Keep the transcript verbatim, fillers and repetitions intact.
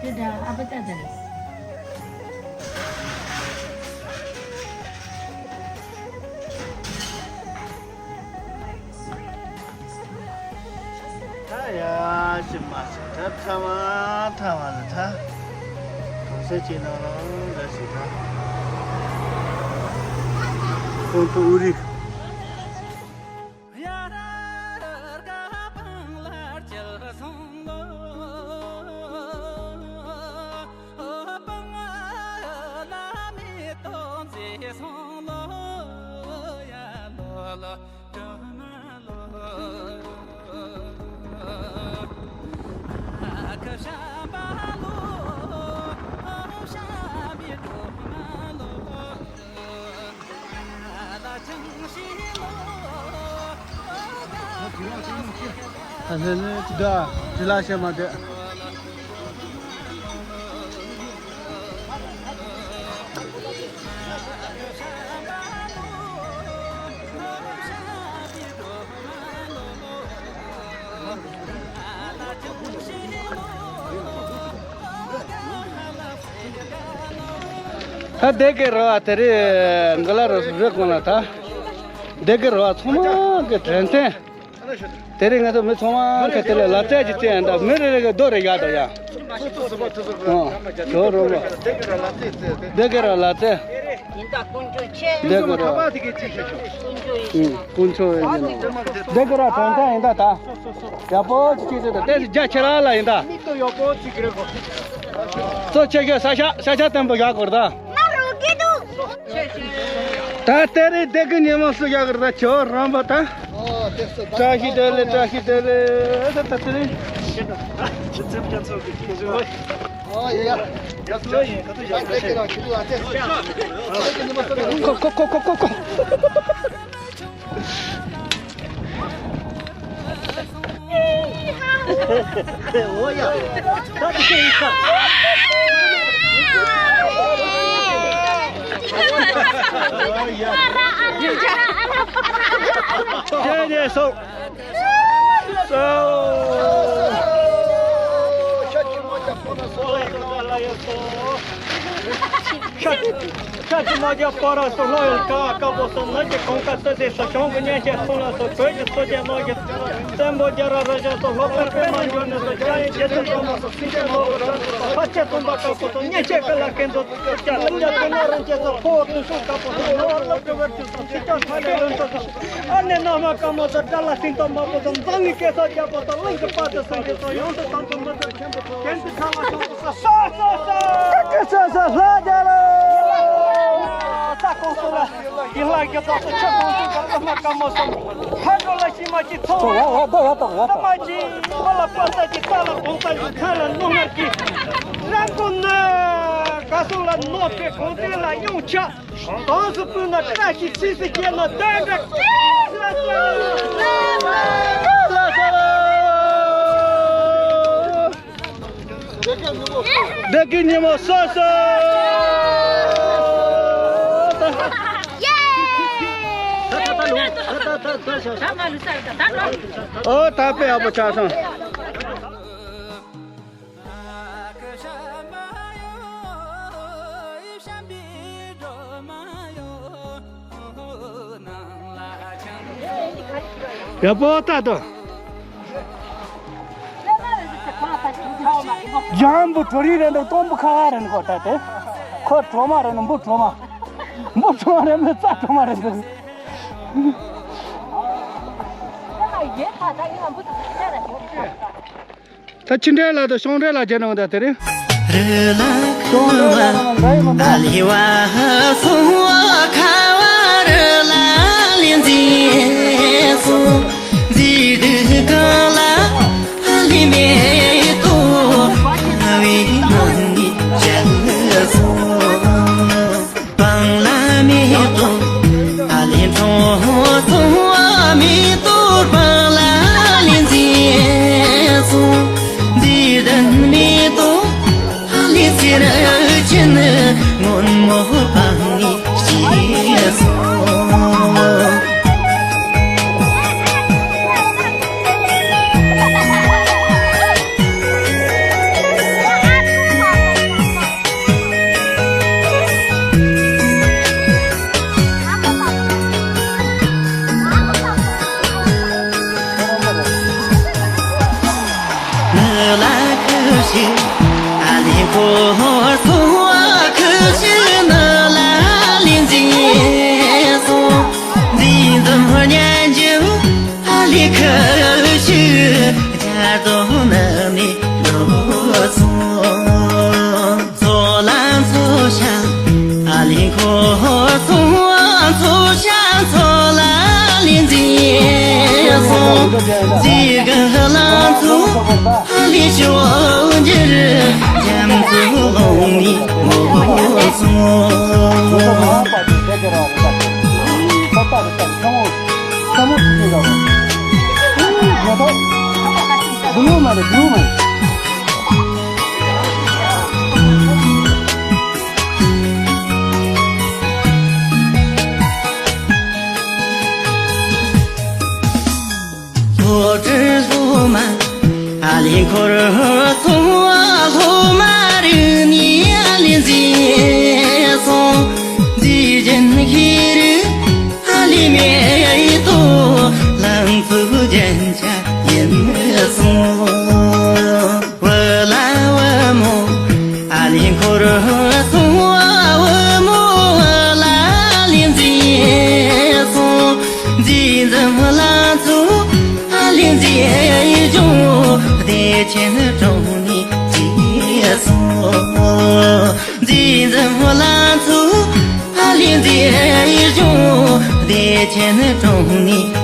དེ་འདྲ་ཨ་ཕ་ལྟ་དང་། ད་ཡ་ཅི་མ་ཅི་ད་ཐ་མ་ཐ་མ་ལ་ད་གང་ཟེར་ཅི་ན་རང་འདྲ་ཞིག་ད་ཁོང་ཚོ་ཨུ་རིག་ད་ལྷོད་ལྷོད་ཅི་འདྲ་དྲི་ལ་བཤད་མ་བསྡད། ད་སྡེ་དགེ་ར་བ་དེ་རིང་འགོ་ལ་རུ་རེ་གོང་ལ་ད་སྡེ་དགེ་ར་བ་ཚང་མ་གི་དྲན་རྟེན། དེ་རིང་ང་ཚོ་མི་ཚང་མ་གི་དེ་ལ་ལ་རྩེ་གཅིག་བཙལ་ཡང་ད་མི་རེ་རེ་གི་རྡོ་རེ་བཞག་དང་ཡ། ཨོ། ཇོ་རོ་རོ། སྡེ་དགེ་ར་ལ་རྩེ། ཡིན་ད་དཀོན་མཆོག་ཆེ། སྡེ་དགེ་ར། ཨུ། དཀོན་མཆོག་ཡིན་ནོ། སྡེ་དགེ་ར་དྲན་རྟེན་ཡིན་ད་ད། ཡག་པོ་ཅིག་ཅིག་ཟེར་ད་ལྟས་སུ་རྒྱ་ཆེ་ར་ལ་ཡིན་ད། གཙོ་ཆེ་ཤོས་ས་ཆ་ས་ཆ་བརྟན་པོ་བཞག་དགོས་རེད་ད། ད་དེ་རིང་སྡེ་དགེ་ཉི་མ་སུ་བཞག་གི་རེད་ད་ཇོ་རོ་རོ་ད། བཀྲ་ཤིས་བདེ་ལེགས། བཀྲ་ཤིས་བདེ་ལེགས། ད་ད་དེ་རིང་། ཁོ་ཁོ་ཁོ་ཁོ་ཁོ། འོ་ཡ། ད་དེ་ཤེས་ཡིན་ཁ། འོ་ཡ། ཁྱེད་ནས་སོང་། སོ། ཤ་ཆུ་མ་རྒྱ་པ་ར་སོ་ལྷོ་ཡུལ་ཀ་ཀ་པོ་སོ་ནགས་ཀྱི་གོང་ཁ་སོ་སྡེ་སོ་གཞུང་གི་གཉན་ཆེན་ཚོང་ལ་སོ་བོད་ཀྱི་སོ་སྐྱེས་ནགས་ཀྱི་བཙན་པོ་རྒྱ་ར་ར་ཞང་སོ་ལྷོ་པར་པད་མ་འབྱུང་གནས་སོ་སྐྱ་ཡི་རྗེ་བཙུན་སོ་མ་སོ་སེང་ཆེན་ནོར་བུ་ར་སོ་ཕ་ཆེ་སྟོན་པ་ཀ་པོ་སོ་གཉན་ཆེན་ཀ་ལ་ཀན་ཛོ་སྐྱ་ལ་རྒྱ་ཚོ་ནོར་རང་ཆེན་སོ་ཕོ་བོ་དུ་ཤུགས་ཀ་པོ་སོ་ལོ་བར་ལོ་བྲི་བར་ཆུ་སོ་སྲིད་སྐྱོང་ཐ་ལེ་ལོན་སོ་སོ་ཨ་ནེ་ན་མ་ཀ་མོ་སོ་དགྲ་ལ་སྲིང་སྟོང་མ་པོ་སོ་མཛངས་ངི་སྐལ་སོ་རྒྱ་པོ་སོ་གླིང་གི་དཔའ་སྟོད་སེང་གེ་སོ་ཡོངས་སུ་དམ་པོ་མི་འདོད་མཁན་པོ་གན་དུ་ཁ་ལ་ཤོང་སོ་སོ་སོ་སོ་སོ་སོ་ལྷ་རྒྱལ་ལོ། ས་ཀོང་སོ་ལ་ཡིན་ལ་རྒྱ་ཚོགས་སུ་ཆོས་ཀོང་སོ་ག་ལ་མ་ཀ་མོ་སོ་ཧ་འགྲོ་ལ་ཤི་མ་ཅི་ཚོ་ཨ་ཨ་ད་ཡ་ད་ཡ་ད། ས་མ་ཅི་ཁོ་ལ་པ་ས་ཅི་ས་ལ་གོང་ས་ཅི་ཚ་ལ་ནོ་ངར་གི་རང་ཀུན་ན་ག་སོ་ལ་ནོ་པའི་གོང་དེ་ལ་ཡོང་ཆ། གང་སུ་སྤུན་ན་བཀྲ་ཤིས་ཚིགས་སུ་སྐྱེས་ན་དོན་འགྲིག་བདེ་སྐྱིད་ཉིན་མོ་སོ་སོ། ཨོ་ད་དཔེ་ཡག་པོ་ཆགས་སོང་། ཡག་པོ་ལྟ་དང་། ཇམ་བུ་གྲོ་རི་རེད་འདུག་སྟོན་བུ་ཁ་ཁ་རེད་འདུག་ད་དེ། ཁོ་གྲོ་མ་རེད་འདུག་འབུ་གྲོ་མ། འབུ་གྲོ་མ་རེད་འདུག་རྩྭ་གྲོ་མ་རེད་འདུག་ད་ཕྱི་འབྲེལ་ལ་དང་ཤོང་འབྲེལ་ལ་རྒྱལ་ནང་ད་དེ་རིང་། རི་ལ་ཁུ་བ་ཨ་ལི་བ་སོང་བ་ཁ་བ་རི་ལ་ལི་འཛིན་སོང་འཛི་དུ་ག་ལ་ཨ་ལི་མེ་ཏོ་ཨ་བི་མ་ནི་བྱ་སོང་། སྤང་ལ་མེ་ཏོག་ཨ་ལེ་འཕྲོ་སོང་། མེ་ཏོག་སྤང་ལ་ལེ་འཛིན་སོང་། འདི་ལྡན་མེ་ཏོག་ཨ་ལེ་སེར་ཆེན་སྔོན་མོ་སྤང་ནི་སྐྱིད་ ལ་ཁུ་ཤི་ཨ་ལི་ཁོ་སོ་ཁུ་ཤི་ནི་ལ་ལི་འཛིན་སོང་། འཛིན་འཛིན་སྙན་འཇེབས་ཨ་ལི་ཁུ་ཤི་རྒྱ་རྡོ་ནི་ནི་ལོ་སོང་། ཚོ་ལ་ཚོ་ཤ་ཨ་ལི་ཁོ་སོང་། ཚོ་ཤ་ཚོ་ལ་ལི་འཛིན་སོང་། འཛིན་གི་ལ་ཚོ་ཨ་ལི་ཤོ་འཇིར་རྒྱ་མཚོ་ལོང་ནི་མོ་སོང་། ལྷོ་ཁྲི་ལྷོ་མ་ཨ་ལི་འཁོར་སོང་། ལྷོ་མ་རི་ནི་ཨ་ལི་འཛིན་སོང་། འཛི་ཅན་ཧི་རི་ཨ་ལི་མེ་ཏོ་ལང་ཚུ་ཅན་ཆ་ཡིན་སོང་། བུ་ལ་བུ་མོ་ཨ་ལི་འཁོར་སོང་། བུ་མོ་བུ་ལ་ལི་འཛིན་སོང་། འཛིན་འཛིན་བུ་ལ་ཚོ་ཨ་ལི་འཛིན་ཅུང་བདེ་ཆེན་གྲོང་ནི་འཛིན་སོང་། འཛིན་འཛིན་བུ་ལ་ཚོ་ཨ་ལི་འཛིན་ཅུང་བདེ་ཆེན་གྲོང་ནི་